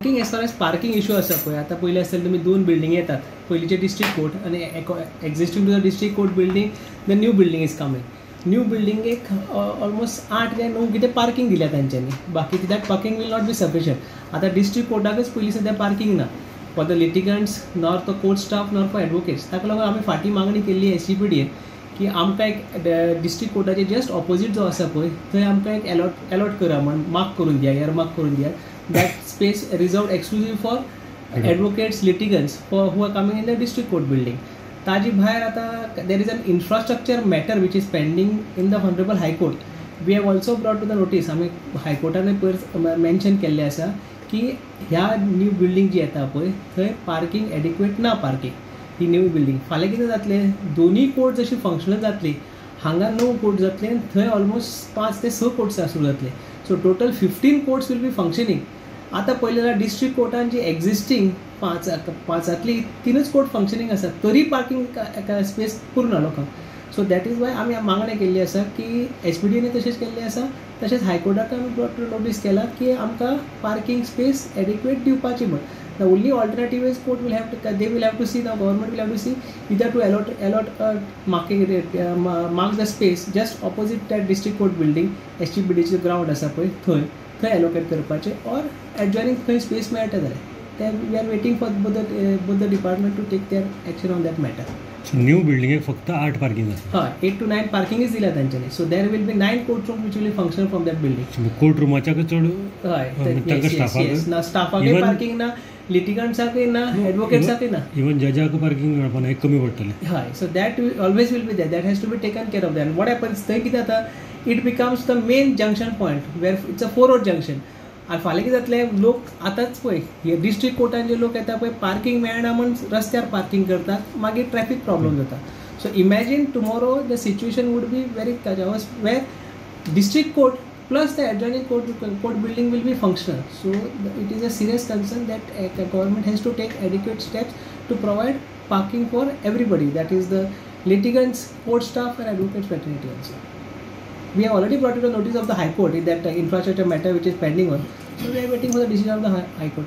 As far as parking issue आसा पळय, आतां पयलीं आसतलें तुमी दोन बिल्डींग येतात, पयलींचे डिस्ट्रिक्ट कोर्ट आनी existing to the district court building the new building is coming. New बिल्डिंगेक almost 8 काय 9 कितें पार्किंग दिल्या तांच्यांनी, बाकी that parking will not be sufficient. आतां डिस्ट्रिक्ट कोर्टाकच पयलीं सद्या पार्किंग ना for the litigants nor the court staff nor for advocates. ताका लागून आमी फाटीं मागणी केल्ली SGPDN की आमकां एक डिस्ट्रिक्ट कोर्टाचे जस्ट ऑपोजीट जो आसा पळय थंय आमकां एक एलॉट करा म्हण, मार्क करून दिया, इयर मार्क करून दिया. That space reserved exclusive for advocates, litigants for who are coming in the district court building. ताजी भायर आतां there is an infrastructure matter which is pending in the honourable high court. We have also brought to the notice, आमी हायकोर्टानूय पयर mention केल्लें आसा की ह्या new building जी येता पळय थंय पार्किंग एडिक्वेट ना. पार्किंग ही न्यू बिल्डींग फाल्यां कितें जातलें, दोनूय कोर्ट जशी फंक्शनल जातली, हांगा 9 कोर्ट जातले आनी थंय ऑलमोस्ट 5 ते 6 कोर्ट्स सुरू जातले. So total 15 courts will be functioning. आतां पळयलें जाल्यार डिस्ट्रिक्ट कोर्टान जी एग्जिस्टींग 5 3 कोर्ट फंक्शनींग आसा, तरी पार्किंग स्पेस पुरना लोकांक. सो that is why आमी मागणें केल्ली आसा की SPDN तशेंच केल्लें आसा, तशेंच हायकोर्टाक आमी ब्रॉट टू नोटीस केला की आमकां पार्किंग स्पेस एडिक्वेट दिवपाची म्हण. The only alternative is court will have to, they will have to see, the government will have to see either to allot marking mark the space just opposite that district court building, SGPDचे ground आसा पळय थंय थंय allocate करपाचें, or adjoining खंय space मेळटा जाल्यार. ते we are waiting for both the department to take their action on that matter. New बिल्डिंगेक फक्त 8 पार्किंग आसा. हय, 8 to 9 पार्किंगच दिल्या तांच्यांनी. So there will be 9 court room which will be functional from that building. Court रुमाच्याक चड हय, ना स्टाफाकय parking ना, लिटिगंट्साकय ना, एडवोकेट्साकय ना, इवन जजाक पार्किंग मेळपा ना, कमी पडटलें. हय, so that always will be there, that has to be taken care of. That what happens थंय कितें जाता, it becomes the main junction point where it's a 4 road junction. आनी फाल्यां कितें जातलें, लोक आतांच पळय हे डिस्ट्रिक्ट कोर्टान जे लोक येता पळय पार्किंग मेळना म्हूण रस्त्यार पार्किंग करतात, मागीर ट्रॅफिक प्रॉब्लम जाता. So imagine tomorrow the situation would be very where district court plus the adjoining court building will be functional. So it is a serious concern that government has to take adequate steps to provide parking for everybody, that is the litigants, court staff and advocates fraternity also. We have already brought to the notice of the High Court in that infrastructure matter which is pending on. So we are waiting for the decision of the High Court.